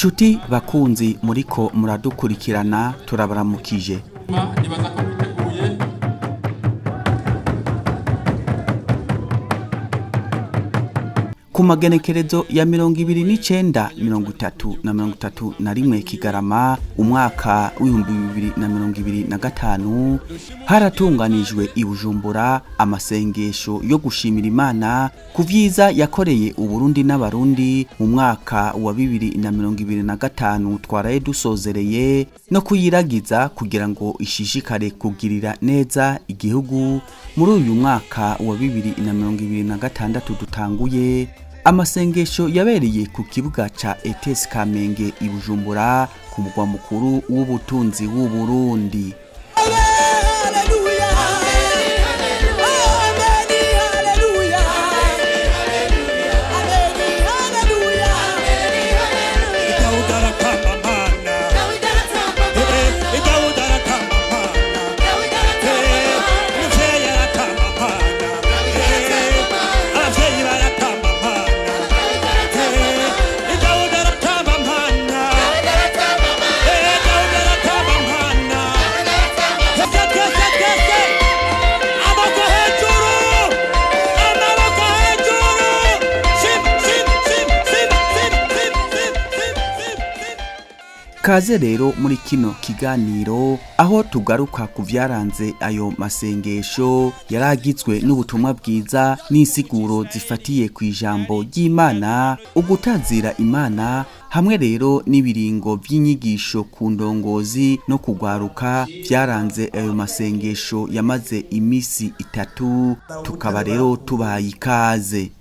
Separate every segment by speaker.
Speaker 1: Nshuti bakunzi muriko muradukurikirana, turabaramukije.
Speaker 2: Nibaza ko mwiteguye.
Speaker 1: Ku magenekerezo ya 29, 30 na 31 Kigarama umwaka w'2025, haratunganijwe i Bujumbura amasengesho yo gushimira Imana ku vyiza yakoreye Uburundi n'Abarundi mu mwaka wa 2025 twaraye dusozereye, no kuyiragiza kugira ngo ishishikare kugirira neza igihugu muri uyu mwaka wa 2026 dutanguye. Amasengesho yabereye ku kibuga ca ETS Kamenge i Bujumbura, ku mugwa mukuru w'ubutunzi w'u Burundi.
Speaker 3: Haleluya. Amen, haleluya. Amen, haleluya.
Speaker 4: Dawudi aratamba Mana. Dawudi aratamba Mana. Umuvyeyi aratamba Mana. Abavyeyi baratamba Mana. Dawudi aratamba Mana. Dawudi aratamba Mana. Twese, twese, twese. Amaboko hejuru. Amaboko hejuru. Shima, shima, shima, shima, shima, shima, shima, shima, shima.
Speaker 1: Kaze rero muri kino kiganiro, aho tugaruka ku vyaranze ayo masengesho yaragizwe n'ubutumwa bwiza n'insiguro zifatiye ku ijambo ry'Imana, ugutazira Imana, hamwe rero n'ibiringo vy'inyigisho ku ndongozi no kugwaruka vyaranze ayo masengesho yamaze imisi 3. Tukaba rero tubaye ikaze.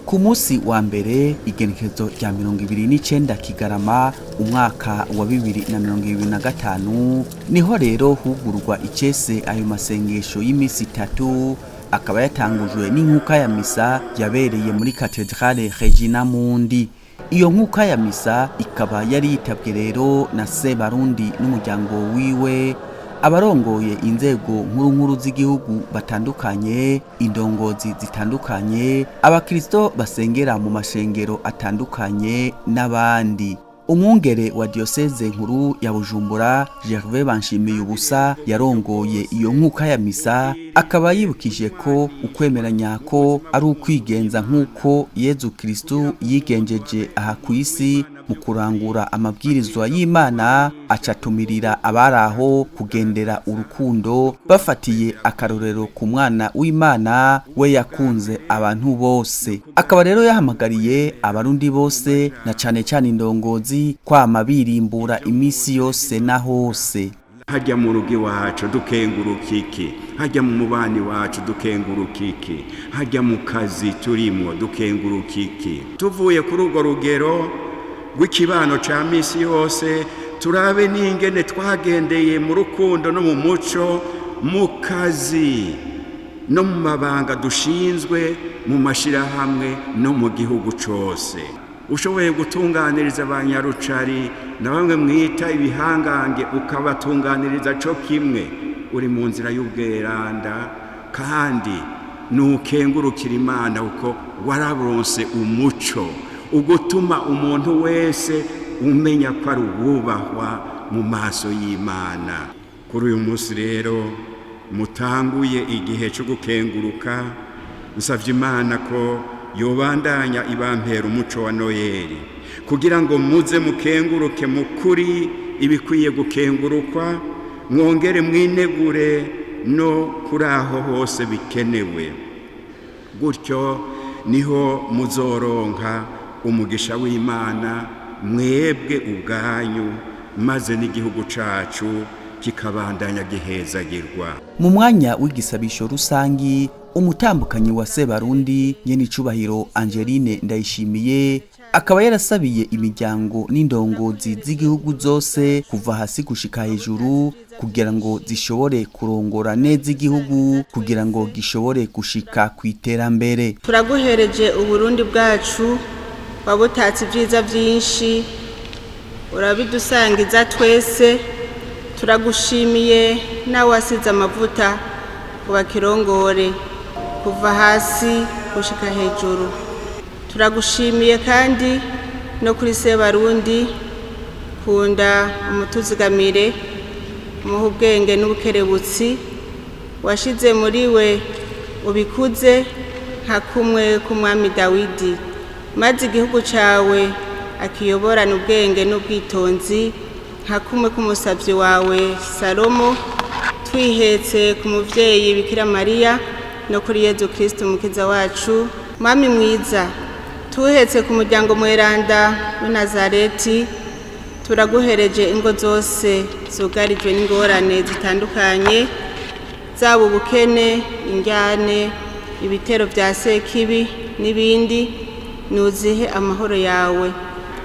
Speaker 1: Ku munsi wa mbere, igenekerezo rya 29 Kigarama umwaka wa 2025, niho rero hugurwa icese ayo masengesho y'imisi 3, akaba yatangujwe n'inkuka ya misa yabereye muri Katedrale Regina Mundi. Iyo nkuka ya misa ikaba yari yitabwe rero na Sebarundi n'umuryango wiwe, abarongoye inzego nkuru nkuru z'igihugu batandukanye, indongozi zitandukanye, abakristo basengera mu mashengero atandukanye n'abandi. Umwungere wa Diocese nkuru ya Bujumbura, Gervais Banshimiye ubusa, yarongoye iyo nkuka ya misa, akaba yibukije ko ukwemeranya ko ari ukwigenza nk'uko Yezu Kristu yigenjeje aha ku isi mu kurangura amabwirizwa y'Imana, acatumirira abari aho kugendera urukundo bafatiye akarorero ku mwana w'Imana we yakunze abantu bose. Akaba rero yahamagariye Abarundi bose na cane cane indongozi kwama birimbura imisi yose na hose.
Speaker 5: Hajya mu rugo iwacu dukenguruka iki? Hajya mu mubani wacu dukenguruka iki? Hajya mu kazi turimwo dukenguruka iki? Tuvuye kuri urwo rugero rw'ikibano ca misi yose, turabe n'ingene twagendeye mu rukundo no mu muco mu kazi no mu mabanga dushinzwe, mu mashirahamwe no mu gihugu cose. Ushoboye gutunganiriza abanyarucari na bamwe mwita ibihangange, ukabatunganiriza co kimwe, uri mu nzira y'ubweranda, kandi nukengurukira Imana kuko wararonse umuco ugutuma umuntu wese umenya ko ari uwubahwa mu maso y'Imana. Kuri uyu munsi rero mutanguye igihe cyo gukenguruka, nsabye Imana ko yobandanya ibampera umuco wa Noyeli, kugira ngo muze mukenguruke mu kuri ibikwiye gukengurukwa, mwongere mwinegure no kuri aho hose bikenewe. Gutyo niho muzoronka umugisha w'Imana mwebwe ubwanyu, maze n'igihugu cacu kikabandanya gihezagirwa.
Speaker 1: Mu mwanya w'igisabisho rusangi, umutambukanyi wa Sebarundi, nyenicubahiro Angeline Ndayishimiye, akaba yarasabiye imiryango n'indongozi z'igihugu zose kuva hasi gushika hejuru, kugira ngo zishobore kurongora neza igihugu, kugira ngo gishobore gushika ku iterambere.
Speaker 6: Turaguhereje Uburundi bwacu, wabutatse ibyiza byinshi, urabidusangiza twese. Turagushimiye nawe wasize amavuta ngo bakirongore kuva hasi. gushika hejuru. Turagushimiye kandi no kuri Sebarundi, kunda umutuzigamire, umuhe ubwenge n'ubukerebutsi washize muri we, ubikuze nka kumwe k'umwami Dawidi, maze igihugu cawe akiyoborana ubwenge n'ubwitonzi nka kumwe k'umusavyi wawe Salomo, twihetse ku muvyeyi Bikira Mariya no kuri Yezu Kristo umukiza wacu. Mwami mwiza, tuhetse ku muryango mweranda w'i Nazareti, turaguhereje ingo zose zugarijwe n'ingorane zitandukanye, zaba ubukene, indyane, ibitero bya sekibi n'ibindi. Nuzihe amahoro yawe,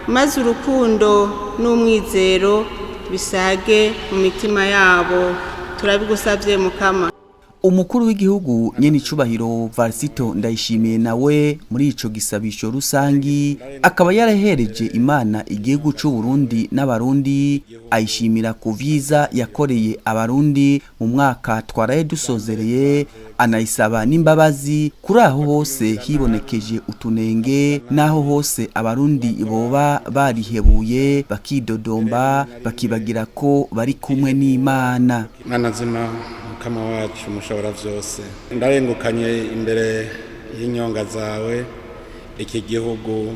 Speaker 6: maze urukundo n'umwizero bisage mu mitima yabo. Turabigusabye, Mukama.
Speaker 1: Umukuru w'igihugu nyene icubahiro Varisito Ndayishimiye nawe muri ico gisabisho rusangi akaba yarahereje Imana igihugu c'u Burundi n'abarundi, ayishimira ku vyiza yakoreye abarundi mu mwaka twaraye dusozereye, anayisaba n'imbabazi kuri aho hose hibonekeje utunenge n'aho hose abarundi boba barihebuye, bakidodomba, bakibagira ko bari kumwe n'Imana.
Speaker 7: Mana nzima, Mukama wacu mushobora byose, ndarengukanye imbere y'inyonga zawe iki gihugu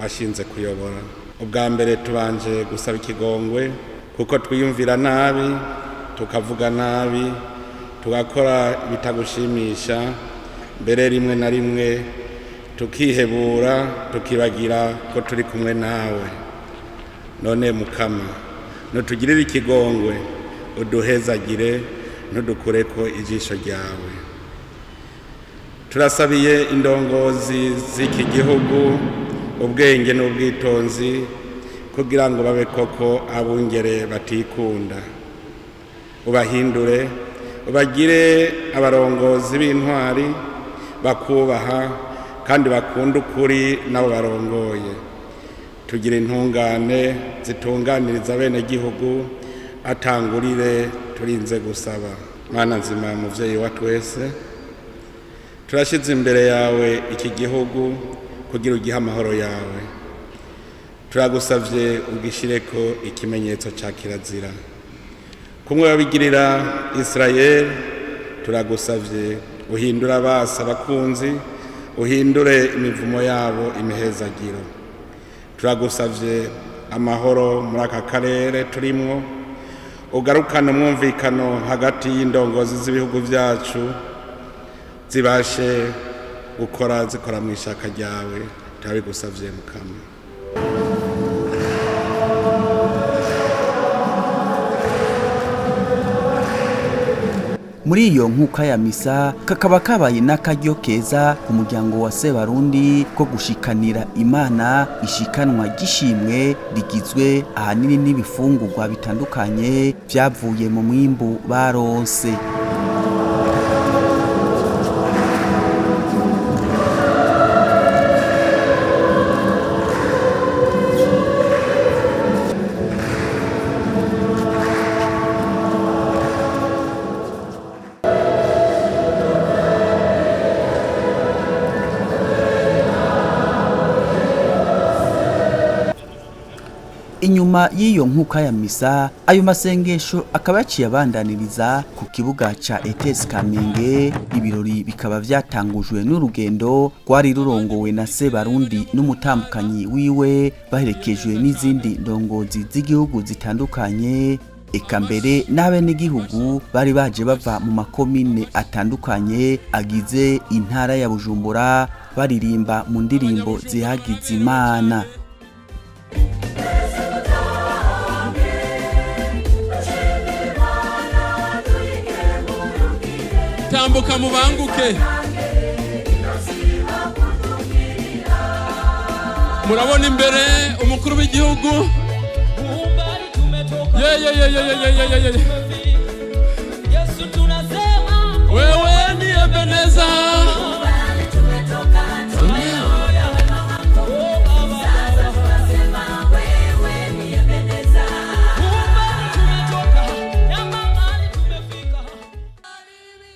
Speaker 7: washinze kuyobora. Ubwa mbere tubanje gusaba ikigongwe kuko twiyumvira nabi, tukavuga nabi, tugakora ibitagushimisha, mbere rimwe na rimwe tukihebura, tukibagira ko turi kumwe nawe. None Mukama, nutugirire ikigongwe, uduhezagire, ntudukureko ijisho ryawe. Turasabiye indongozi z'iki gihugu ubwenge n'ubwitonzi kugira ngo babe koko abungere batikunda. Ubahindure, ubagire abarongozi b'intwari bakubaha kandi bakunda ukuri n'abo barongoye. Tugira intungane zitunganiriza bene gihugu atangurire turinze gusaba. Mana nzima, muvyeyi wa twese, turashyize imbere yawe iki gihugu kugira ugihe amahoro yawe. Turagusavye ugishireko ikimenyetso ca kirazira kumwe babigirira Israel. Turagusavye uhindure abasa abakunzi, uhindure imivumo yabo imihezagiro. Turagusavye amahoro muri aka karere turimwo, ugarukane umwumvikano hagati y'indongozi z'ibihugu byacu, zibashe gukora zikora mu ishaka ryawe. Turabigusavye, Mukama.
Speaker 1: Muri iyo nkuka ya misa kakaba kabaye n'akaryo keza ku muryango wa Sebarundi ko gushikanira Imana ishikanwa ry'ishimwe rigizwe ahanini n'ibifungurwa bitandukanye vyavuye mu mwimbu baronse. Inyuma y'iyo nkuka ya misa, ayo masengesho akaba yaciye abandaniriza ku kibuga ca ETS Kamenge. Ibirori bikaba vyatangujwe n'urugendo rwari rurongowe na Sebarundi n'umutambukanyi wiwe, baherekejwe n'izindi ndongozi z'igihugu zitandukanye, eka mbere n'abenegihugu bari baje bava mu makomine atandukanye agize intara ya Bujumbura, baririmba mu ndirimbo zihagiza Imana.
Speaker 2: Tambuka mubanguke. Murabona imbere umukuru w'igihugu. Ye ye ye ye ye ye ye ye.
Speaker 8: Yesu tunasema
Speaker 2: Wewe ni Ebeneza.
Speaker 8: tumetoka na mahali tumefika.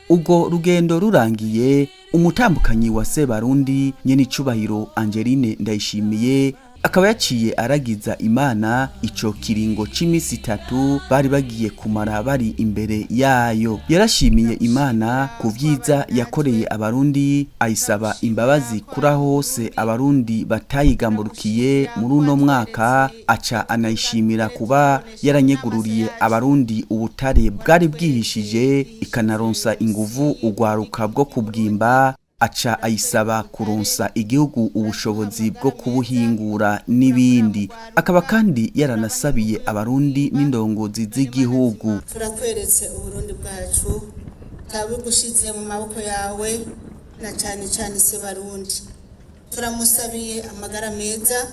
Speaker 1: Ubwo rugendo rurangiye, Umutambukanyi wa Sebarundi nyenicubahiro Angeline Ndayishimiye akaba yaciye aragiza Imana ico kiringo c'imisi itatu bari bagiye kumara bari imbere yayo. Yarashimiye Imana ku vyiza yakoreye Abarundi, ayisaba imbabazi kuri aho hose Abarundi batayigamburukiye muri uno mwaka, aca anayishimira kuba yaranyegururiye Abarundi ubutare bwari bwihishije, ikanaronsa inguvu urwaruka bwo kubwimba, aca ayisaba kuronsa igihugu ubushobozi bwo kubuhingura n'ibindi. Akaba kandi yaranasabiye Abarundi n'indongozi z'igihugu.
Speaker 6: Turakweretse Uburundi bwacu, tabugushize mu maboko yawe, na cyane cyane se Barundi. Turamusabiye amagara meza,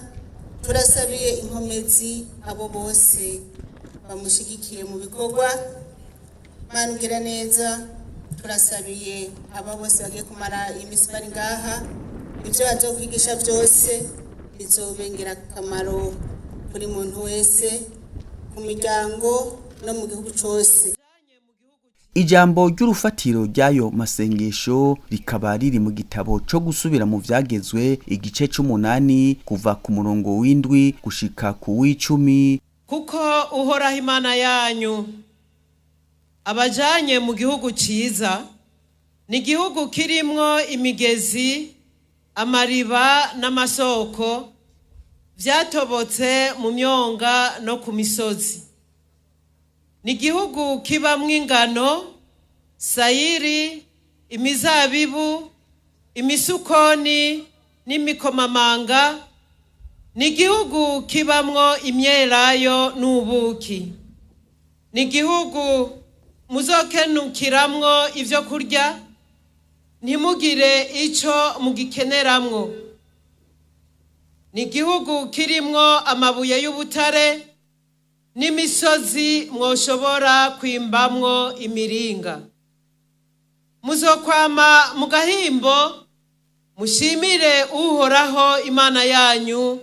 Speaker 6: turasabiye inkomezi abo bose bamushigikiye mu bikorwa. Mana ugira neza, turasabiye aba bose bagiye kumara iminsi bari ngaha, ibyo bazokwigisha byose bizobengera akamaro kuri muntu wese, ku miryango no mu gihugu cyose.
Speaker 1: Ijambo ry'urufatiro ry'ayo masengesho rikaba riri mu gitabo co gusubira mu vyagezwe, igice c'umunani, kuva ku murongo w'indwi gushika ku w'icumi.
Speaker 8: Kuko Uhoraho Imana yanyu abajanye mu gihugu ciza, ni igihugu kirimwo imigezi, amariba n'amasoko vyatobotse mu myonga no ku misozi, ni igihugu kibamwo ingano, sayiri, imizabibu, imisukoni n'imikomamanga, ni igihugu kibamwo imyelayo n'ubuki, ni igihugu muzokenukiramwo ibyo kurya ntimugire ico mugikeneramwo, ni igihugu kirimwo amabuye y'ubutare n'imisozi mwoshobora kwimbamwo imiringa. Muzokwama mu gahimbo, mushimire Uhoraho Imana yanyu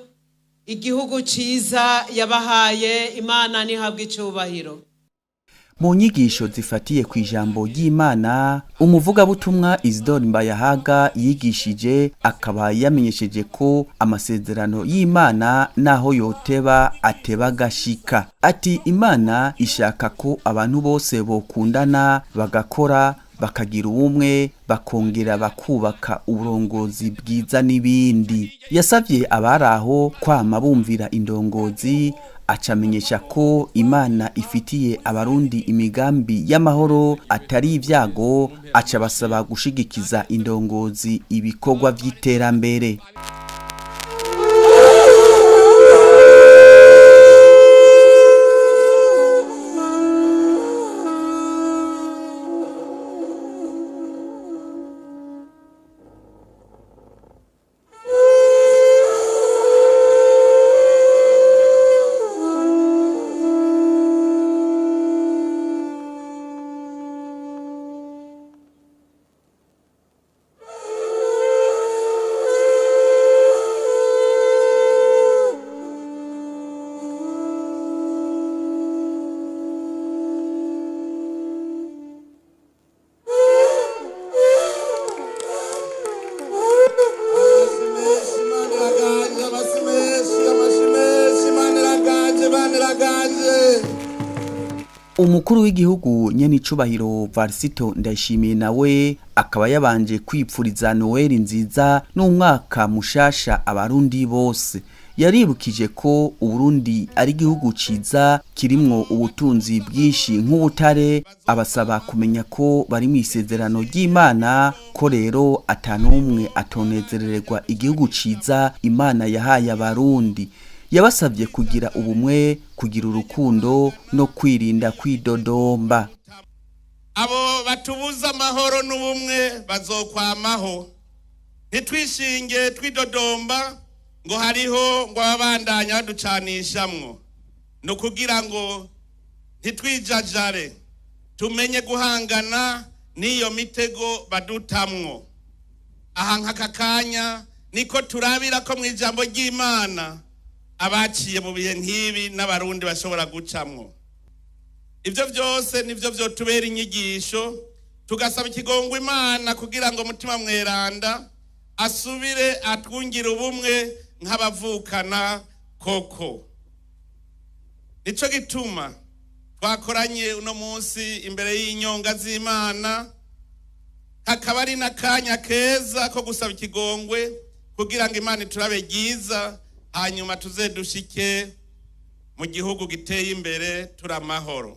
Speaker 8: igihugu ciza yabahaye. Imana ntihabwe icubahiro.
Speaker 1: Mu nyigisho zifatiye ku ijambo ry'Imana, umuvugabutumwa Isidore Mbayahaga yigishije, akaba yamenyesheje ko amasezerano y'Imana naho yoteba ateba gashika. Ati Imana ishaka ko abantu bose bokundana, bagakora, bakagira ubumwe, bakongera bakubaka uburongozi bwiza n'ibindi. Yasabye abari aho kwama bumvira indongozi, acamenyesha ko Imana ifitiye Abarundi imigambi y'amahoro atari ibyago, aca basaba gushigikiza indongozi ibikorwa vy'iterambere. Umukuru w'igihugu nyenicubahiro Varisito Ndayishimiye nawe akaba yabanje kwipfuriza Noel nziza n'umwaka mushasha Abarundi bose. Yaribukije ko Uburundi ari igihugu ciza kirimwo ubutunzi bwinshi nk'ubutare, abasaba kumenya ko bari mu isezerano ry'Imana, ko rero atanumwe atonezerererwa igihugu ciza Imana yahaye Abarundi. Yabasabye kugira ubumwe, kugira urukundo no kwirinda kwidodomba.
Speaker 7: Abo batubuza amahoro n'ubumwe bazokwamaho. Ntitwishinge twidodomba ngo hariho ngo ababandanya baducanishamwo. Ni ukugira ngo ntitwijajare, tumenye guhangana n'iyo mitego badutamwo. Aha nk'aka kanya niko turabira ko mu ijambo ry'Imana abaciye mu bihe nk'ibi n'Abarundi bashobora gucamwo. Ibyo byose nibyo byotubera inyigisho Tugasaba ikigongo Imana kugira ngo Mutima Mweranda asubire atwungire ubumwe nk'abavukana koko. Nico gituma twakoranye uno munsi imbere y'inyonga z'Imana, hakaba ari n'akanya keza ko gusaba ikigongwe kugira ngo Imana iturabe ryiza, hanyuma tuze dushike mu gihugu giteye imbere turi amahoro.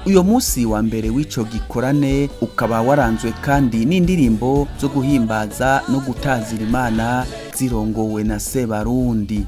Speaker 1: Uyo munsi wa mbere w'ico gikorane ukaba waranzwe kandi n'indirimbo zo guhimbaza no gutazira Imana zirongowe na Sebarundi.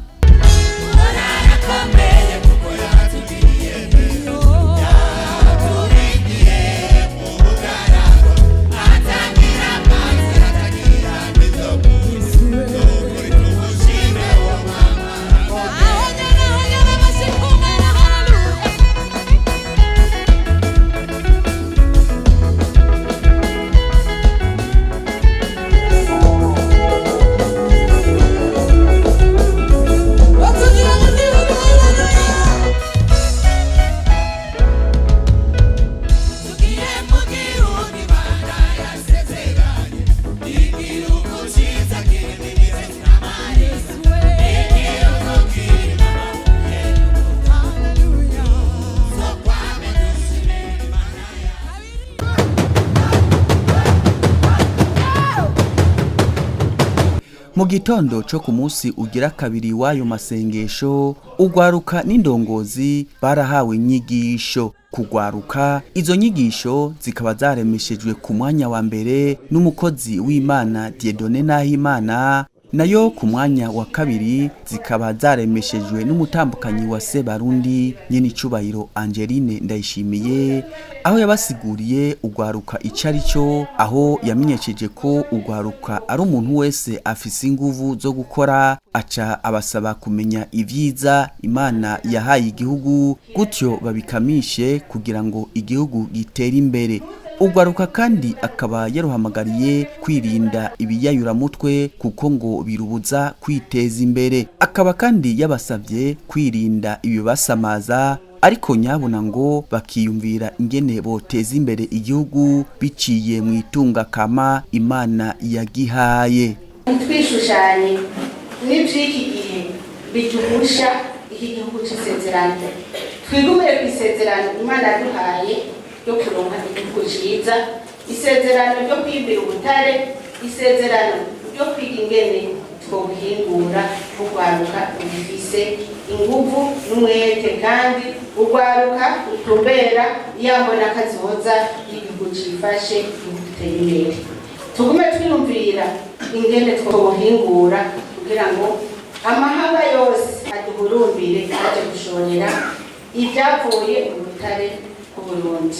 Speaker 1: Mu gitondo cyo ku munsi ugira kabiri w'ayo masengesho, ugwaruka n'indongozi barahawe inyigisho. Kugwaruka, izo nyigisho zikaba zaremeshejwe ku mwanya wa mbere n'umukozi w'Imana Dieudonné Nahimana, nayo ku mwanya wa kabiri zikaba zaremeshejwe n'umutambukanyi wa Sebarundi nyenicubahiro Angeline Ndayishimiye, aho yabasiguriye ugwaruka ico ari cyo, aho yamenyesheje ko ugwaruka ari umuntu wese afise inguvu zo gukora, aca abasaba kumenya ivyiza Imana yahaye igihugu, gutyo babikamishe kugira ngo igihugu gitere imbere. Ugwaruka kandi akaba yaruhamagariye kwirinda ibiyayuramutwe kuko ngo birubuza kwiteza imbere. Akaba kandi yabasabye kwirinda ibibasamaza, ariko nyabona ngo bakiyumvira ingene boteza imbere igihugu biciye mu itunga kama Imana yagihaye.
Speaker 6: Ntitwishushanye n'iby'iki gihe biduhusha iki gihugu cy'isezerano, twigumire ku isezerano Imana yaduhaye ryo kuronka igihugu cyiza, isezerano ryo kwimbira ubutare, isezerano ryo kwiga ingene twobuhingura. Urwaruka rufise inguvu n'umwete, kandi urwaruka rutumbera iyambona kazoza y'igihugu cifashe, igihugu giteye imbere. Tugume twiyumvira ingene twobuhingura kugira ngo amahanga yose aduhurumbire aje gushorera ibyavuye mu butare bw'Uburundi.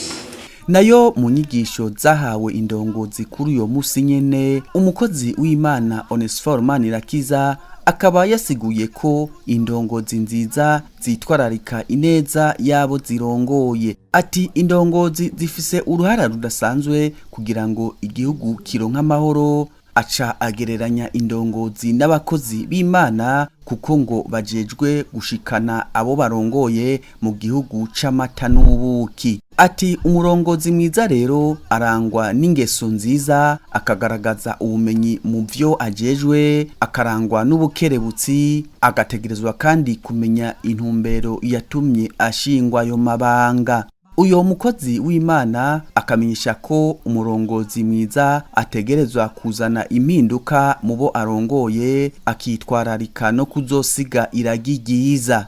Speaker 1: Nayo mu nyigisho zahawe indongozi kuri uyo musi nyene, umukozi w'Imana Onesphore Manirakiza akaba yasiguye ko indongozi nziza zitwararika ineza yabo zirongoye. Ati indongozi zifise uruhara rudasanzwe kugira ngo igihugu kironke amahoro. Aca agereranya indongozi n'abakozi b'Imana kuko ngo bajejwe gushikana abo barongoye mu gihugu c'amata n'ubuki. Ati umurongozi mwiza rero arangwa n'ingeso nziza, akagaragaza ubumenyi mu vyo ajejwe, akarangwa n'ubukerebutsi, agategerezwa kandi kumenya intumbero yatumye ashingwa ayo mabanga. Uyo mukozi w'Imana akamenyesha ko umurongozi mwiza ategerezwa kuzana impinduka mu bo arongoye, akitwararika no kuzosiga iragi ryiza.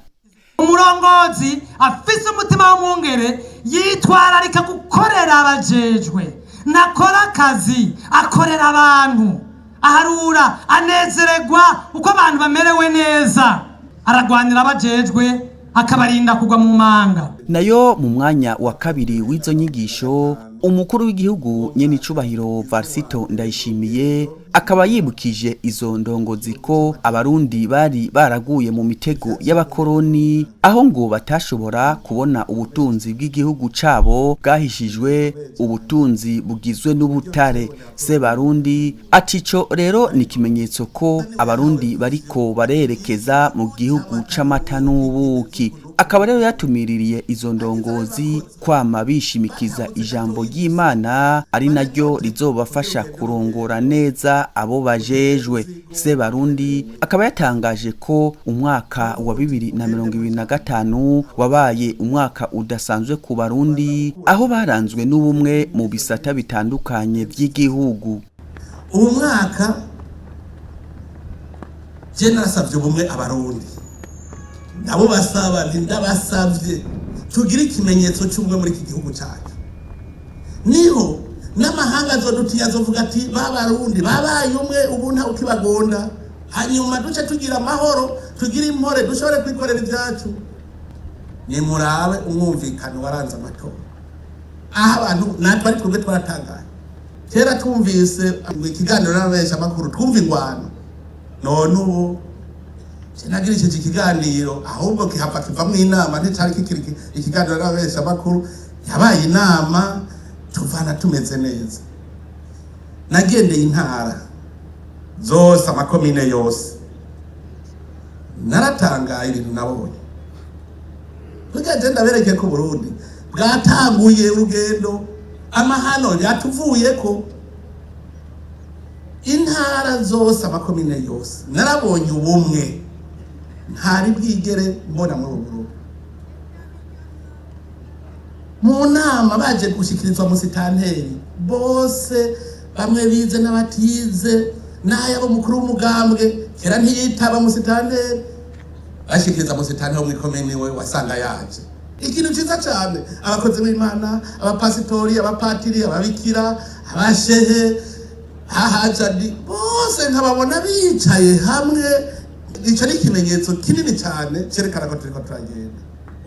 Speaker 4: Umurongozi afise umutima w'umwungere yitwararika gukorera abajejwe, ntakora akazi, akorera abantu, aharura anezererwa uko abantu bamerewe neza, aragwanira abajejwe akabarinda kugwa mu manga.
Speaker 1: Nayo mu mwanya wa kabiri w'izo nyigisho, umukuru w'igihugu nyenicubahiro Varisito Ndayishimiye akaba yibukije izo ndongozi ko Abarundi bari baraguye mu mitego y'abakoroni, aho ngo batashobora kubona ubutunzi bw'igihugu cabo bwahishijwe, ubutunzi bugizwe n'ubutare. Sebarundi ati ico rero ni ikimenyetso ko Abarundi bariko barerekeza mu gihugu c'amata n'ubuki. Akaba rero yatumiririye izo ndongozi kwama bishimikiza ijambo ry'Imana, ari naryo rizobafasha kurongora neza abo bajejwe. Sebarundi akaba yatangaje ko umwaka wa 2025 wabaye umwaka udasanzwe ku Barundi, aho baranzwe n'ubumwe mu bisata bitandukanye vy'igihugu.
Speaker 7: Uwo mwaka je narasavye ubumwe Abarundi, nabo basaba nti ndabasavye tugire ikimenyetso cy'ubumwe muri iki gihugu cyacu, niho n'amahanga azodutiye azovuga ati ba Barundi babaye umwe, ubu ntawe ukibagonda, hanyuma duce tugira amahoro, tugire impore, dushobore kwikorera ibyacu. Nimurabe umwumvikano waranze amatora, aho abantu natwe ari twebwe twaratangaye. Kera twumvise ikiganiro n'ababesha amakuru twumva ingwano, none ubu sinagirishije ikiganiro, ahubwo kihava kivamwo inama. Nticari kikiri ikiganiro n'ababesha amakuru, yabaye inama, tuvana tumeze neza. Nagendeye intara zose, amakomine yose, naratangaye ibintu nabonye. Burya je ndabereke ko Burundi bwatanguye urugendo, amahano yatuvuyeko. Intara zose, amakomine yose, narabonye ubumwe ntari bwigere mbona muri ubu Burundi. Mu nama baje gushikirizwa musitanteri bose, bamwe bize n'abatize, n'ayabo mukuru w'umugambwe kera ntiyitaba musitanteri, bashikiriza musitanteri wo mw'ikomine, we wasanga yaje. Ikintu cyiza cyane, abakozi b'Imana, abapasitori, abapatiri, ababikira, abashehe, ahajadi, bose nkababona bicaye hamwe. Icyo ni ikimenyetso kinini cyane cyerekana ko turiko turagenda.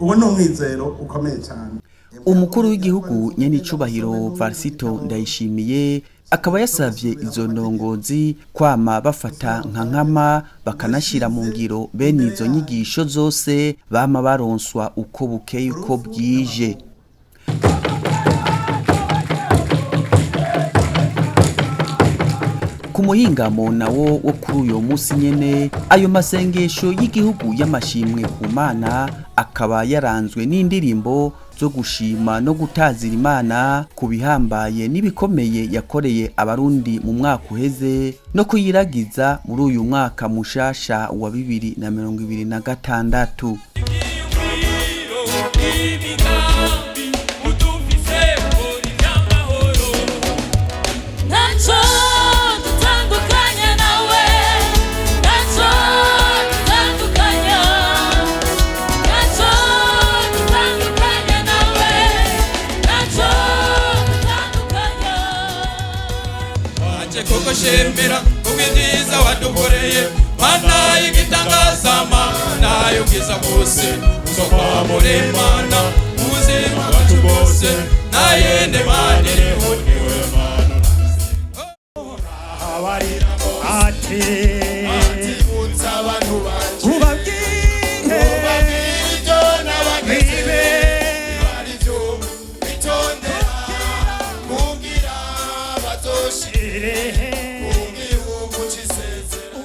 Speaker 7: Uwo ni umwizero ukomeye cyane.
Speaker 1: Umukuru w'igihugu nyenicubahiro Varisito Ndayishimiye akaba yasavye izo ndongozi kwama bafata nka nkama, bakanashira mu ngiro bene izo nyigisho zose bama baronswa uko bukeye uko bwije. Ku muhingamo nawo wo kuri uyo munsi nyene, ayo masengesho y'igihugu y'amashimwe ku Mana akaba yaranzwe n'indirimbo zo gushima no gutazira Imana ku bihambaye n'ibikomeye yakoreye Abarundi mu mwaka uheze, no kuyiragiza muri uyu mwaka mushasha wa 2026.
Speaker 9: Ntacyo dutandukanya nawe, ntacyo dutandukanya, ntacyo dutandukanya nawe, ntacyo dutandukanya.
Speaker 2: Waje kuko shimira ubwiza wadukoreye, Mana y'igitangaza, Mana y'ubwiza bwose, uzokwamura Imana mu buzima bwacu bwose, nayindi Mana iriho niwe Mana.
Speaker 10: Ati
Speaker 7: abantu banje
Speaker 10: ubabwire
Speaker 7: ibyo n'abageze
Speaker 10: bibe
Speaker 7: ari byo bitondera kugira bazoshire igihugu c'isezerano.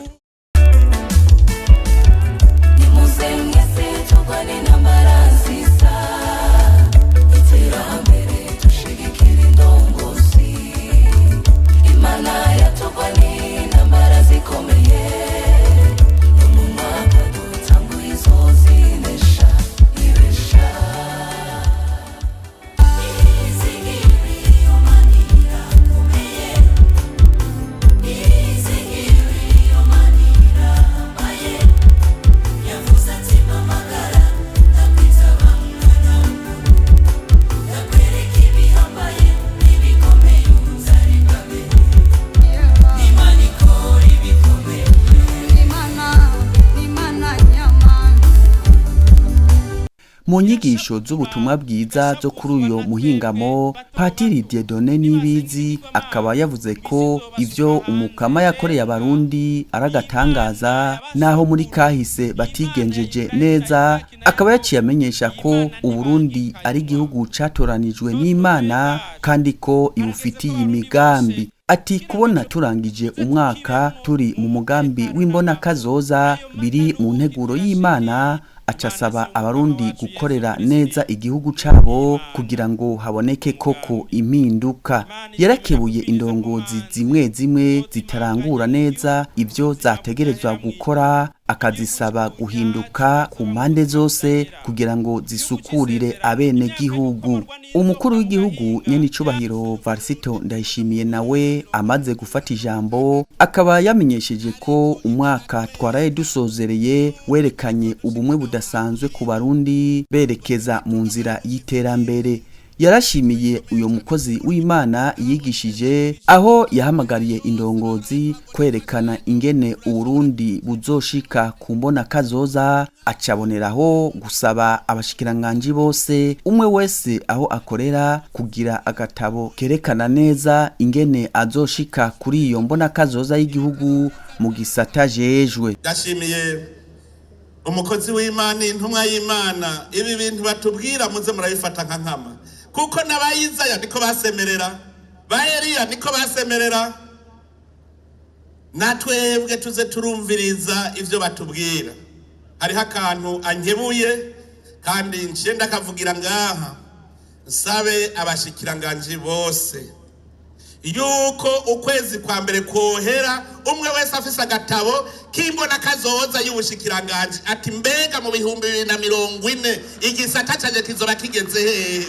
Speaker 9: Nimuze mwese turwane intambara nziza, iterambere dushigikira indongozi. Imana yatugwaniye intambara zikomeye, no mu mwaka dutanguye izozinesha ibesha. Yavuze ati mpamagara ndakwitaba mwana w'umuntu, ndakwereka ibihambaye n'ibikomeye utari bwamenye. Imana ikora ibikomeye.
Speaker 1: Mu nyigisho z'ubutumwa bwiza zo kuri uyo muhingamo, Patiri Dieudonné Nibizi akaba yavuze ko ivyo umukama yakoreye Abarundi ari agatangaza, naho muri kahise batigenjeje neza. Akaba yaciye amenyesha ko Uburundi ari igihugu catoranijwe n'Imana kandi ko ibufitiye imigambi. Ati kubona turangije umwaka turi mu mugambi w'imbonakazoza biri mu nteguro y'Imana. Aca asaba Abarundi gukorera neza igihugu cabo kugira ngo haboneke koko impinduka. Yarakebuye indongozi zimwe zimwe zitarangura neza ibyo zategerezwa gukora, akazisaba guhinduka ku mpande zose kugira ngo zisukurire abenegihugu. Umukuru w'igihugu nyenicubahiro Varisito Ndayishimiye nawe amaze gufata ijambo, akaba yamenyesheje ko umwaka twaraye dusozereye werekanye ubumwe budasanzwe ku Barundi berekeza mu nzira y'iterambere. Yarashimiye uyo mukozi w'Imana yigishije, aho yahamagariye indongozi kwerekana ingene Uburundi buzoshika ku mbona kazoza, acaboneraho gusaba abashikiranganji bose, umwe wese aho akorera, kugira agatabo kerekana neza ingene azoshika kuri iyo mbona kazoza y'igihugu mu gisata jejwe.
Speaker 7: Ndashimiye umukozi w'Imana, intumwa y'Imana. Ibi bintu batubwira muze murabifata nka nkama, kuko n'abayizaya niko basemerera, ba Eliya niko basemerera. Natwebwe tuze turumviriza ivyo batubwira. Hariho akantu ankebuye kandi nciye ndakavugira ngaha, nsabe abashikiranganji bose yuko ukwezi kwa mbere kohera umwe wese afise agatabo k'imbona kazoza y'ubushikiranganji, ati mbega mu 2040 igisata canje kizoba kigeze hehe?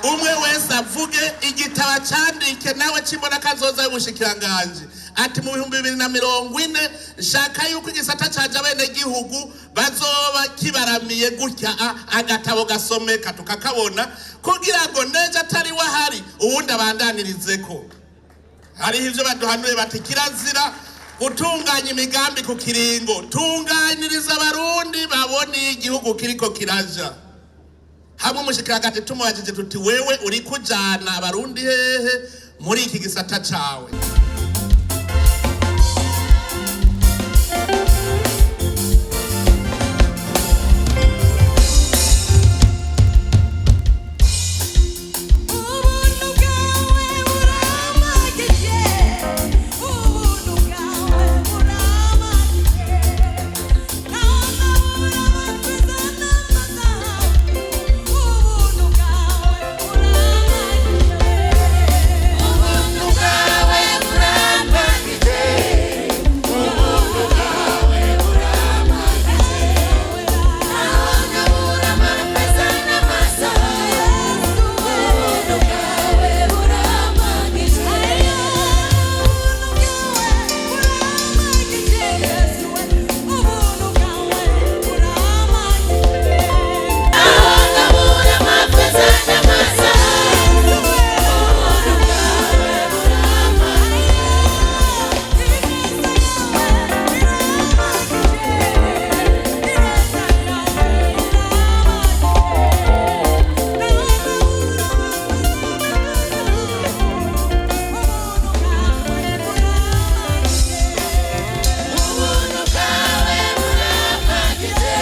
Speaker 7: Umwe wese avuge igitabo acandike nawe c'imbona kazoza y'ubushikiranganji, ati mu 2040 nshaka yuko igisata canje abenegihugu bazoba kibaramiye gutya. Agatabo gasomeka tukakabona kugira ngo nejo atari wahari uwundi abandanyirizeko. Hariho ivyo baduhanuye bati kirazira gutunganya imigambi ku kiringo, tunganiriza Abarundi babone iyo igihugu kiriko kiraja. Hamwe umushikiranganji tumubajije tuti wewe uri kujana Abarundi hehe muri iki gisata cawe?
Speaker 9: Ubuntu bwawe buramagije, ubuntu bwawe buramagije, ntawe amafeza n'amazahabu, ubuntu bwawe buramagije, ubuntu bwawe buramagije, ubuntu bwawe buramagije, ntawe amafeza n'amazahabu, ubuntu bwawe buramagije, ubuntu bwawe buramagije, Ubuntu bwawe buramagije,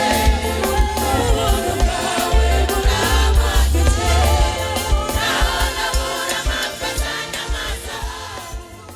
Speaker 9: ubuntu bwawe buramagije, naho nabura amafeza n'amazahabu.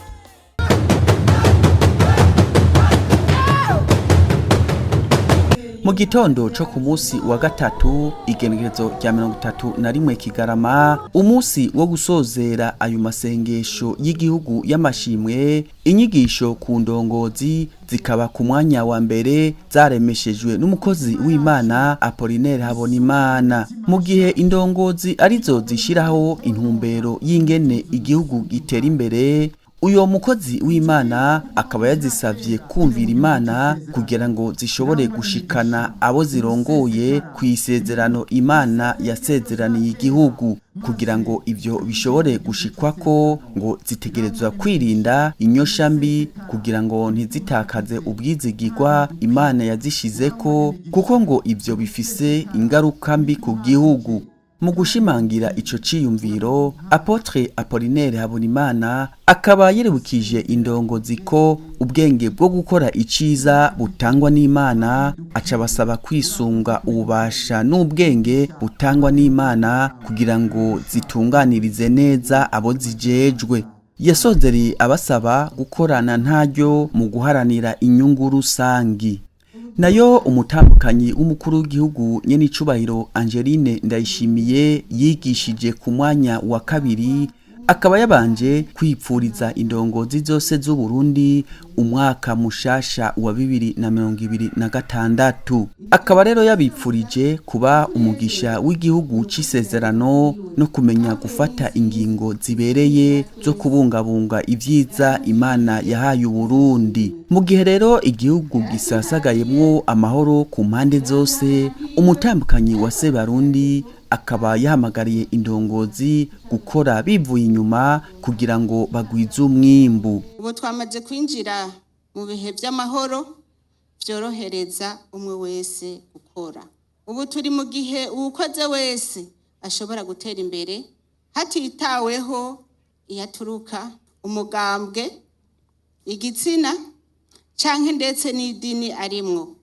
Speaker 1: Mu gitondo co ku munsi wa gatatu, igenekerezo rya 31 Kigarama, umunsi wo gusozera ayo masengesho y'igihugu y'amashimwe, inyigisho ku ndongozi zikaba ku mwanya wa mbere zaremeshejwe n'umukozi w'Imana Apollinaire Habonimana. Mu gihe indongozi arizo zishiraho intumbero y'ingene igihugu gitera imbere, uyo mukozi w'Imana akaba yazisavye kumvira Imana kugira ngo zishobore gushikana abo zirongoye ku isezerano Imana yasezeraniye igihugu. Kugira ngo ivyo bishobore gushikwako, ngo zitegerezwa kwirinda inyosha mbi kugira ngo ntizitakaze ubwizigirwa Imana yazishizeko, kuko ngo ivyo bifise ingaruka mbi ku gihugu. Mu gushimangira ico ciyumviro, Apotre Apollinaire Habonimana akaba yerebukije indongozi ko ubwenge bwo gukora iciza butangwa n'Imana, aca basaba kwisunga ububasha n'ubwenge butangwa n'Imana kugira ngo zitunganirize neza abo zijejwe. Yasozereye abasaba gukorana ntaryo mu guharanira inyungu rusangi. Nayo umutambukanyi w'umukuru w'igihugu nyenicubahiro Angeline Ndayishimiye yigishije ku mwanya wa kabiri, akaba yabanje kwipfuriza indongozi zose z'u Burundi umwaka mushasha wa 2026. Akaba rero yabipfurije kuba umugisha w'igihugu c'isezerano no kumenya gufata ingingo zibereye zo kubungabunga ivyiza Imana yahaye Uburundi. Mu gihe rero igihugu gisasagayemwo amahoro ku mpande zose, umutambukanyi wa Sebarundi akaba yahamagariye indongozi gukora bivuye inyuma kugira ngo bagwize umwimbu.
Speaker 6: Ubu twamaze kwinjira mu bihe by'amahoro byorohereza umwe wese gukora. Ubu turi mu gihe uwukoze wese ashobora gutera imbere hatitaweho iyo aturuka, umugambwe, igitsina canke ndetse n'idini arimwo.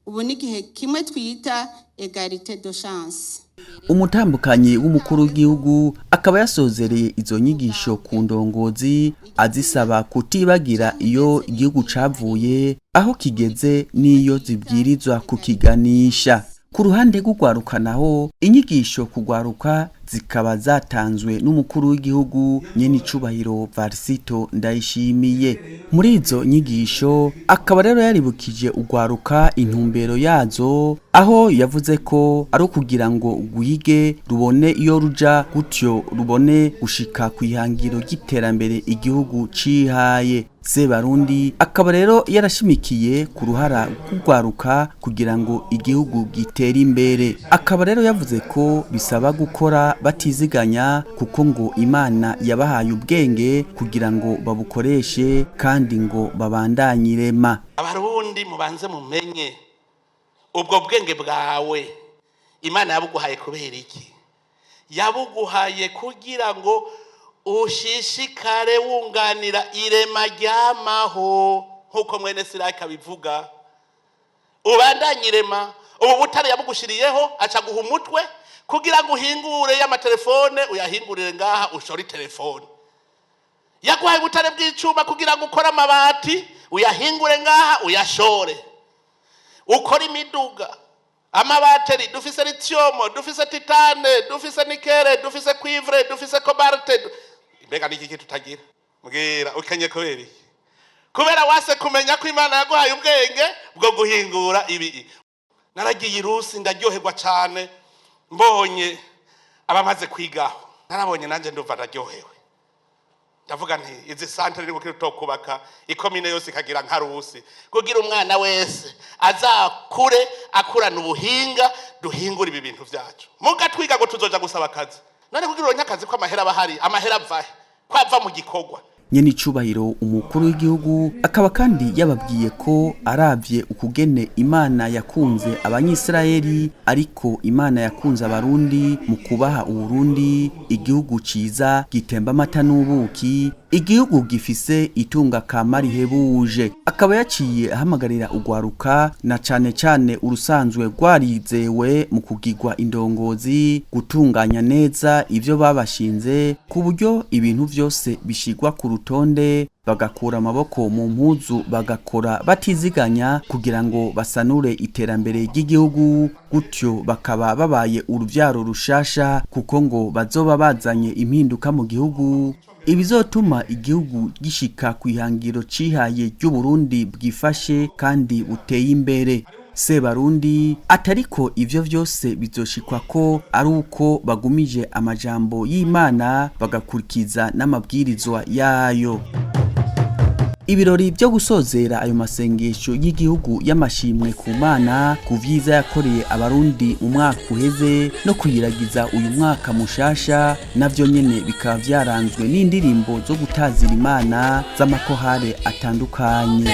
Speaker 6: Ubu ni igihe kimwe twita égalité de chance.
Speaker 1: Umutambukanyi w'umukuru w'igihugu akaba yasozereye izo nyigisho ku ndongozi azisaba kutibagira iyo igihugu cavuye, aho kigeze n'iyo zibwirizwa kukiganisha. Ku ruhande rw'urwaruka naho, inyigisho kugwaruka zikaba zatanzwe n'umukuru w'igihugu nyenicubahiro Varisito Ndayishimiye. Muri izo nyigisho akaba rero yaribukije urwaruka intumbero yazo, aho yavuze ko ari ukugira ngo rwige rubone iyo ruja, gutyo rubone gushika ku ihangiro ry'iterambere igihugu cihaye. Sebarundi akaba rero yarashimikiye ku ruhara rw'urwaruka kugira ngo igihugu gitere imbere. Akaba rero yavuze ko bisaba gukora batiziganya, kuko ngo Imana yabahaye ubwenge kugira ngo babukoreshe kandi ngo babandanye irema.
Speaker 7: Abarundi, mubanze mumenye ubwo bwenge bwawe Imana yabuguhaye kubera iki? Yabuguhaye kugira ngo ushishikare wunganira irema ryamaho, nk'uko mwene Siraki abivuga, ubandanye irema. Ubu butare yabugushiriyeho, aca guha umutwe kugira ngo uhingure y'amatelefone, uyahingurire ngaha, ushore telefone. Yaguhaye ubutare bw'icuma kugira ngo ukore amabati, uyahingure ngaha, uyashore, ukore imiduga, amabateri. Dufise lithium, dufise titane, dufise nickel, dufise cuivre, dufise cobalt. Mbega niki tutagira? Mbwira, ukenye kubera iki? Kubera wase kumenya ko Imana yaguhaye ubwenge bwo guhingura ibi. Naragiye irusi, ndaryoherwa cyane mbonye abamaze kwigaho. Narabonye nanjye ndumva ndaryohewe, ndavuga nti izi santere ni kuko kubaka ikomine yose ikagira nka Rusi, kugira umwana wese azakure akurana ubuhinga, duhingura ibi bintu byacu. Muga twiga ngo tuzoja gusaba akazi. None kugira uronke akazi ko amahera aba ahari, amahera avahe ko ava mu gikorwa?
Speaker 1: Nyenicubahiro umukuru w'igihugu akaba kandi yababwiye ko aravye ukugene Imana yakunze Abanyisirayeli, ariko Imana yakunze Abarundi mu kubaha Uburundi, igihugu ciza gitemba amata n'ubuki, igihugu gifise itunga kama rihebuje. Akaba yaciye ahamagarira urwaruka, na cane cane urusanzwe rwarizewe mu kugirwa indongozi, gutunganya neza ivyo babashinze, ku buryo ibintu vyose bishigwa ku rutonde, bagakura amaboko mu mpuzu, bagakora batiziganya kugira ngo basanure iterambere ry'igihugu, gutyo bakaba babaye uruvyaro rushasha, kuko ngo bazoba bazanye impinduka mu gihugu, ibizotuma igihugu gishika ku ihangiro cihaye ry'Uburundi bwifashe kandi buteye imbere. Sebarundi atariko ivyo vyose bizoshikwa ko ari uko bagumije amajambo y'Imana, bagakurikiza n'amabwirizwa yayo. Ibirori byo gusozera ayo masengesho y'igihugu y'amashimwe ku Mana ku vyiza yakoreye Abarundi mu mwaka uheze no kuyiragiza uyu mwaka mushasha, navyo nyene bikaba vyaranzwe n'indirimbo zo gutazira Imana z'amakorale atandukanye.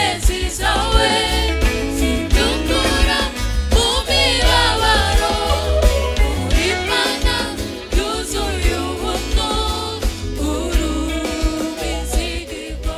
Speaker 9: Zawe zidukura mu mibabaro, uri Imana yuzuye ubuntu, uri umwizigirwa.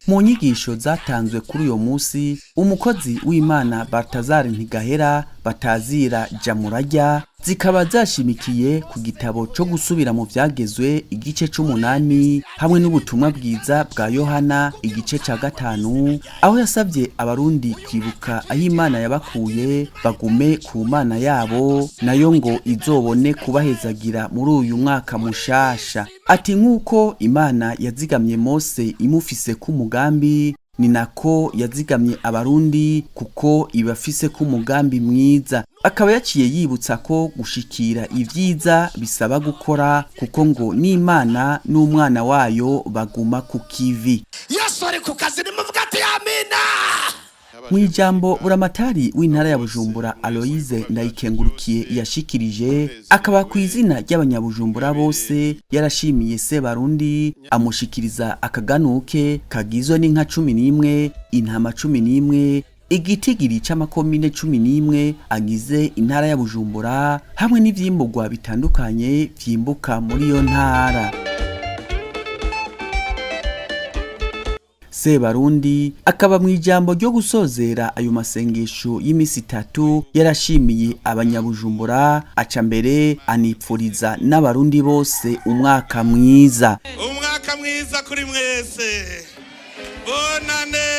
Speaker 1: Mu nyigisho zatanzwe kuri uyo munsi, umukozi w'Imana Baltazar Ntigahera batazira Jamurajya Zikaba zashimikiye ku gitabo co gusubira mu vyagezwe igice c'umunani hamwe n'ubutumwa bwiza bwa Yohana igice ca 5, aho yasavye abarundi kwibuka aho Imana yabakuye bagume ku Mana yabo, nayo ngo izobone kubahezagira muri uyu mwaka mushasha. Ati nk'uko Imana yazigamye Mose imufise k'umugambi, ni nako yazigamye abarundi kuko ibafise k'umugambi mwiza. Akaba yaciye yibutsa ko gushikira ivyiza bisaba gukora, kuko ngo n'Imana n'umwana wayo baguma ku kivi.
Speaker 11: Yesu ari ku kazi, nimuvuga ati amina.
Speaker 1: Mu ijambo buramatari w'intara ya Bujumbura Aloise Ndayikengurukiye yashikirije, akaba ku izina ry'abanyabujumbura bose yarashimiye Sebarundi, amushikiriza akaganuke kagizwe n'inka 11, intama 11, igitigiri c'amakomine 11 agize intara ya Bujumbura, hamwe n'ivyimbugwa bitandukanye vyimbuka muri iyo ntara. Sebarundi akaba mu ijambo ryo gusozera ayo masengesho y'imisi itatu yarashimiye abanyabujumbura, aca mbere anipfuriza n'abarundi bose umwaka mwiza.
Speaker 7: Umwaka mwiza kuri mwese, bonane.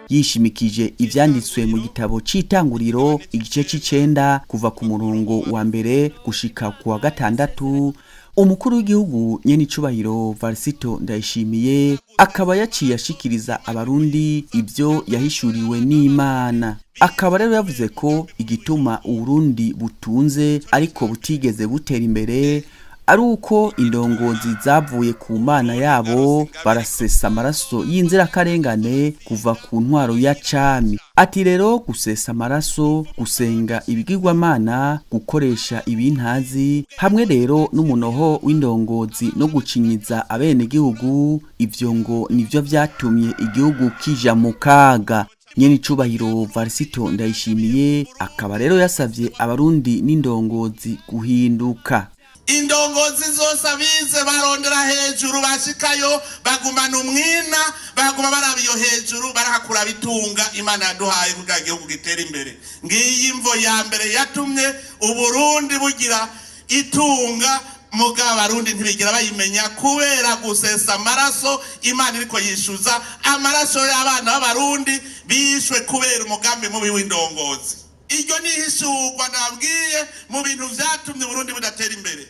Speaker 1: Yishimikije ivyanditswe mu gitabo c'itanguriro igice c'icenda kuva ku murongo wa 1 gushika ku wa 6, umukuru w'igihugu nyenicubahiro Varisito Ndayishimiye akaba yaciye ashikiriza abarundi ibyo yahishuriwe n'Imana. Akaba rero yavuze ko igituma Uburundi butunze ariko butigeze butera imbere ari uko indongozi zavuye ku Mana yabo, barasesa amaraso y'inzirakarengane kuva ku ntwaro ya cami. Ati rero gusesa amaraso, gusenga ibigirwamana, gukoresha ibintazi, hamwe rero n'umunoho w'indongozi no gucinyiza abenegihugu, ivyo ngo nivyo vyatumye igihugu kija mu kaga. Nyenicubahiro Varisito Ndayishimiye akaba rero yasavye abarundi n'indongozi guhinduka.
Speaker 7: Indongozi zose abize barondera hejuru, bashikayo bagumana umwina, baguma baraba iyo hejuru, barahakura bitunga Imana yaduhaye kugira igihugu gitere imbere. Ngiyi imvo ya mbere yatumye Uburundi bugira itunga, mugabo abarundi ntibigira bayimenya kubera gusesa amaraso. Imana iriko yishuza amaraso y'abana b'abarundi bishwe kubera umugambi mubi w'indongozi. Iryo ni ihishurwa nabwiye mu bintu vyatumye Uburundi budatera imbere.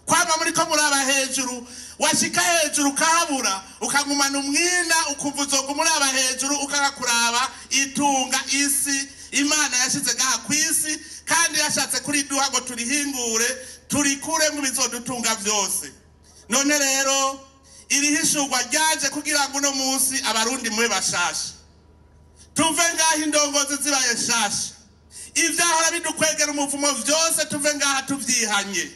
Speaker 7: Kwama muriko muraba hejuru, washika hejuru ukahabura, ukagumana umwina, ukumva uzoguma uraba hejuru, ukagakuraba itunga isi Imana yashize ngaha kw'isi, kandi yashatse kuriduha ngo turihingure, turikure mu bizodutunga vyose. None rero iri hishurwa ryaje kugira ngo uno munsi abarundi mube bashasha, tuve ngaha indongozi zibaye nshasha, ivyahora bidukwegera umuvumo vyose tuve ngaha tuvyihanye.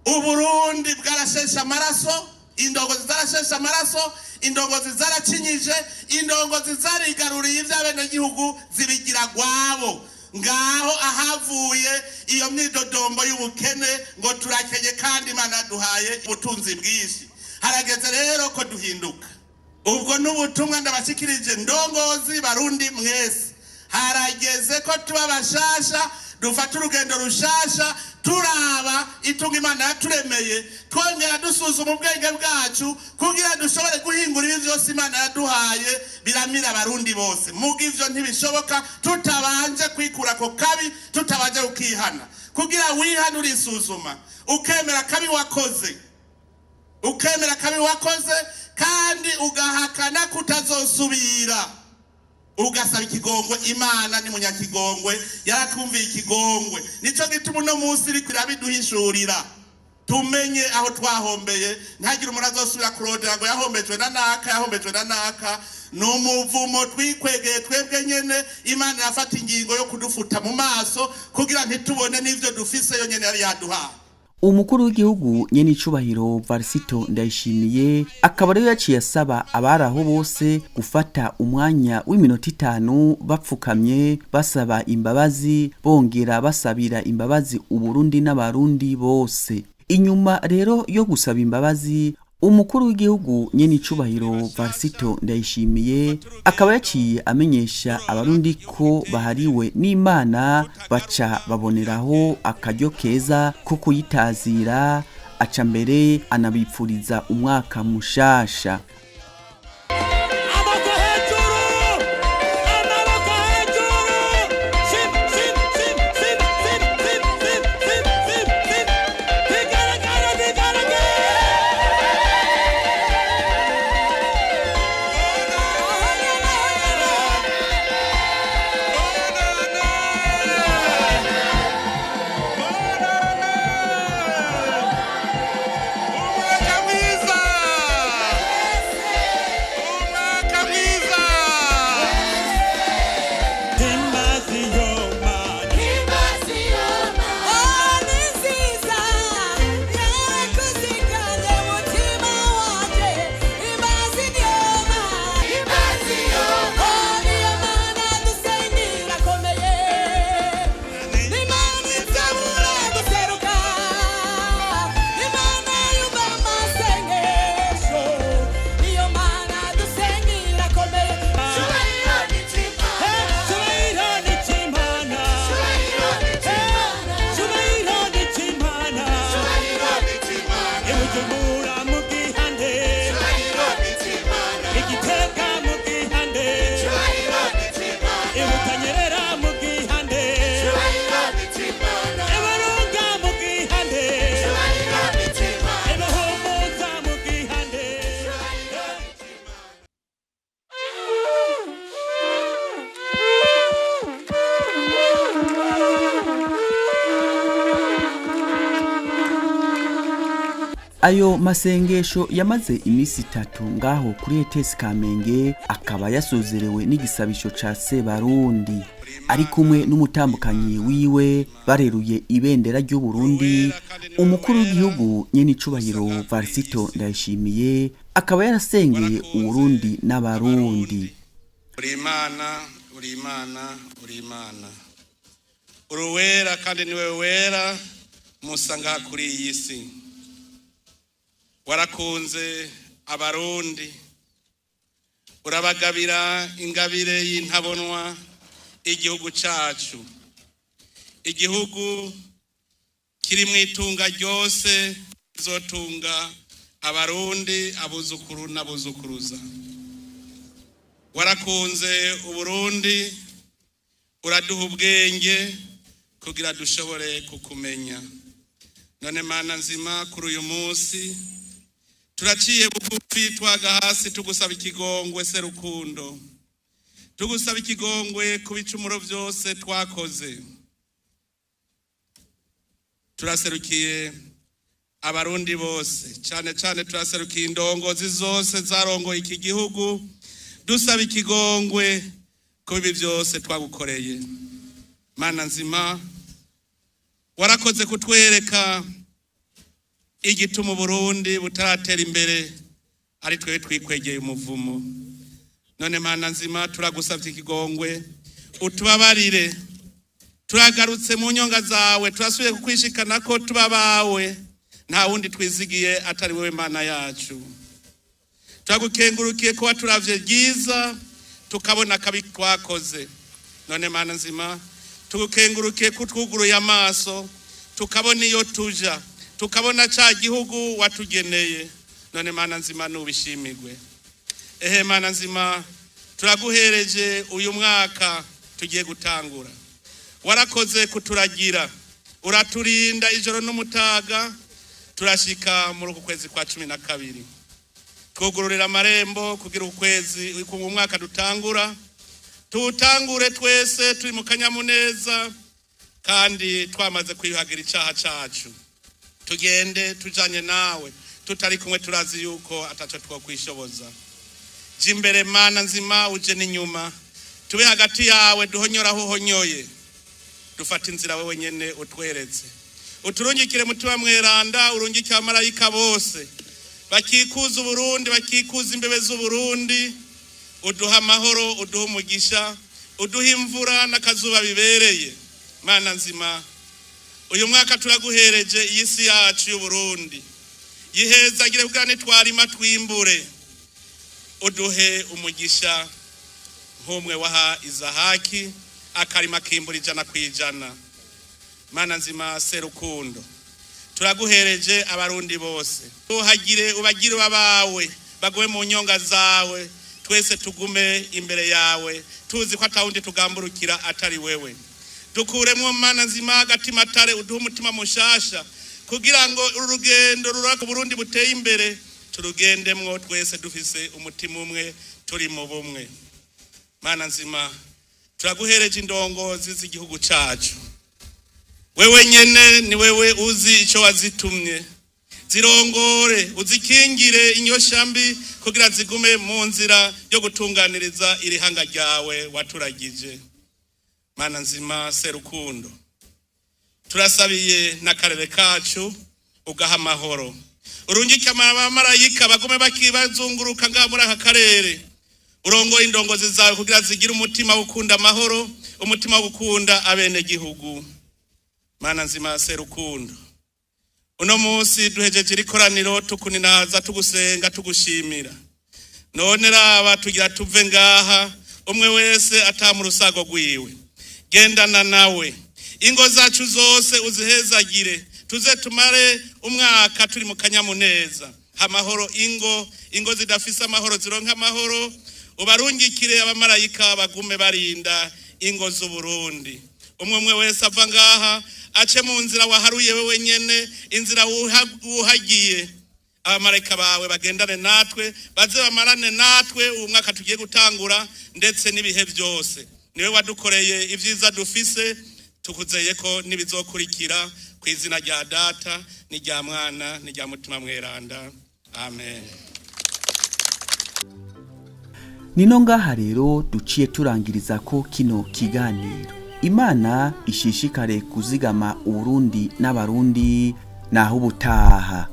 Speaker 7: Uburundi bwarasheshe amaraso, indongozi zarasheshe amaraso, indongozi zaracinyije, indongozi zarigaruriye ivy'abenegihugu zibigira gwabo. Ngaho ahavuye iyo myidodombo y'ubukene ngo turakenye, kandi Imana yaduhaye ubutunzi bwinshi. Harageze rero ko duhinduka. Ubwo n'ubutumwa ndabashikirije ndongozi barundi mwese, harageze ko tuba bashasha, dufata urugendo rushasha, turaba itunga Imana yaturemeye, twongera dusuzuma ubwenge bwacu kugira dushobore guhingura ibi vyose Imana yaduhaye biramira abarundi bose. Muga ivyo ntibishoboka tutabanje kwikura ko kabi, tutabanje kukihana. Kugira wihane urisuzuma, ukemera kabi wakoze, ukemera kabi wakoze kandi ugahakana kutazosubira, ugasaba ikigongwe. Imana ni munyakigongwe, yaratwumviye ikigongwe. Nico gituma uno munsi iriko irabiduhishurira, tumenye aho twahombeye. Ntihagire umuntu azosubira kurondera ngo yahombejwe na naka, yahombejwe na naka. Ni umuvumo twikwegeye twebwe nyene. Imana irafata ingingo yo kudufuta mu maso kugira ntitubone n'ivyo dufise yo nyene yari yaduhaye.
Speaker 1: Umukuru w'igihugu nyenicubahiro Varisito Ndayishimiye akaba rero yaciye asaba abari aho bose gufata umwanya w'iminota 5 bapfukamye, basaba imbabazi, bongera basabira imbabazi Uburundi n'abarundi bose. Inyuma rero yo gusaba imbabazi, Umukuru w'igihugu nyene icubahiro Varisito Ndayishimiye akaba yaciye amenyesha abarundi ko bahariwe n'Imana, baca baboneraho akaryo keza ko kuyitazira, aca mbere anabipfuriza umwaka mushasha.
Speaker 10: Amaboko hejuru, amaboko hejuru, sim sim sim sim sim sim sim sim sim sim, bigaragara bigaragara.
Speaker 7: Umwaka mwiza, umwaka mwiza.
Speaker 10: Himbazi yomana.
Speaker 3: Ni nziza yarakuziganye mutima wanje, imbazi niyoma, niyo mana dusengira akomeye, Imana itabura guseruka, Imana yumva amasengesho, niyo mana dusengira akomeye.
Speaker 10: Cyubahiro ni cy'Imana. Cyubahiro ni cy'Imana. I Bujumbura mu Gihande. I Gitega mu Gihande. I Butanyerera mu Gihande. I Burunga mu Gihande. I Buhumuza mu Gihande.
Speaker 1: Ayo masengesho yamaze iminsi itatu ngaho kuri ETS Kamenge akaba yasozerewe n'igisabisho ca Sebarundi ari kumwe n'umutambukanyi wiwe bareruye ibendera ry'u Burundi. Umukuru w'igihugu nyene icubahiro Varisito Ndayishimiye akaba yarasengeye Uburundi n'abarundi.
Speaker 7: Uri Imana, uri Imana, uri Imana, uri uwera kandi niwe wera musa ngaha kuri iyi si. Warakunze abarundi, urabagabira ingabire y'intabonwa, igihugu cacu, igihugu kiri mu itunga ryose kizotunga abarundi, abuzukuru n'abuzukuruza. Warakunze uburundi, uraduha ubwenge kugira dushobore kukumenya. None Mana nzima, kuri uyu munsi turaciye bugufi twaga hasi tugusaba ikigongwe serukundo, tugusaba ikigongwe ku bicumuro byose twakoze. Turaserukiye abarundi bose, cyane cyane turaserukiye indongozi zose zarongoye iki gihugu, dusaba ikigongwe ku bibi byose twagukoreye. Mana nzima, warakoze kutwereka igituma uburundi butaratera imbere, ari twebwe twikwegeye umuvumo. None Mana nzima, turagusabye ikigongwe utubabarire. Turagarutse mu nyonga zawe, turasubiye kukwishikana ko tuba bawe, nta wundi twizigiye atari wowe Mana yacu. Turagukengurukiye kuba turavye ryiza tukabona akabi twakoze. None Mana nzima, tugukengurukiye ko twuguruye amaso tukabona iyo tuja, tukabona ca gihugu watugeneye. None Mana nzima, nubishimigwe. Ehe Mana nzima, turaguhereje uyu mwaka tugiye gutangura. Warakoze kuturagira, uraturinda ijoro n'umutaga, turashika muri uku kwezi kwa 12. Twugururira amarembo kugira ukwezi ku mwaka dutangura tuwutangure twese turi mu kanyamuneza kandi twamaze kwiyuhagira icaha cacu, tugende tujanye nawe. Tutari kumwe turazi yuko ataco twokwishoboza. Jya imbere Mana nzima, uje n'inyuma, tube hagati yawe, duhonyore aho uhonyoye, dufate inzira wewe nyene utweretse. Uturungikire Mutima Mweranda, urungike abamarayika bose bakikuza Uburundi, bakikuza imbebe z'Uburundi. Uduha amahoro, uduha umugisha, uduha imvura n'akazuba bibereye. Mana nzima, uyu mwaka turaguhereje iyi si yacu y'Uburundi. Yihezagire kugira nitwarima twimbure. Uduhe umugisha nk'umwe waha Izahaki akarima akimbura 100%. Mana nzima Serukundo, turaguhereje Abarundi bose. Uhagire ubagire abawe bagume mu nyonga zawe, twese tugume imbere yawe tuzi ko atawundi tugamburukira atari wewe. Dukuremwo, Mana nzima, agatima tare, uduhe umutima mushasha kugira ngo uru rugendo ruraka Burundi buteye imbere turugendemwo twese dufise umutima umwe, turi mu bumwe. Mana nzima, turaguhereje indongozi z'igihugu cacu. Wewe nyene ni wewe uzi ico wazitumye. Zirongore, uzikingire inyosha mbi kugira zigume mu nzira yo gutunganiriza irihanga ryawe waturagije. Mana nzima Serukundo, turasabiye n'akarere kacu, ugaha amahoro. Urungike abamarayika bagume bakibazunguruka ngaha muri aka karere. Urongoye indongozi zawe kugira zigire umutima wo gukunda amahoro, umutima wo gukunda abenegihugu. Mana nzima Serukundo, uno munsi duhejeje iri koraniro tukuninaza, tugusenga, tugushimira. None raba tugira tuve ngaha, umwe wese ataha urusago rwiwe. Gendana nawe, ingo zacu zose uzihezagire, tuze tumare umwaka turi mu kanyamuneza. Amahoro ingo, ingo zidafise amahoro zironka amahoro. Ubarungikire abamarayika bagume barinda ingo z'Uburundi. Umwe umwe wese ava ngaha ace mu nzira waharuye wewe nyene, inzira wuhagiye. Abamarayika bawe bagendane natwe, baze bamarane natwe uwu mwaka tugiye gutangura ndetse n'ibihe byose. Niwe wadukoreye ibyiza dufise, tukuzeye ko n'ibizokurikira, ku izina rya Data n'irya Mwana n'irya Mutima Mweranda, amen.
Speaker 1: Nino ngaha rero duciye turangiriza ko kino kiganiro. Imana ishishikare kuzigama Uburundi n'Abarundi. Naho ubutaha.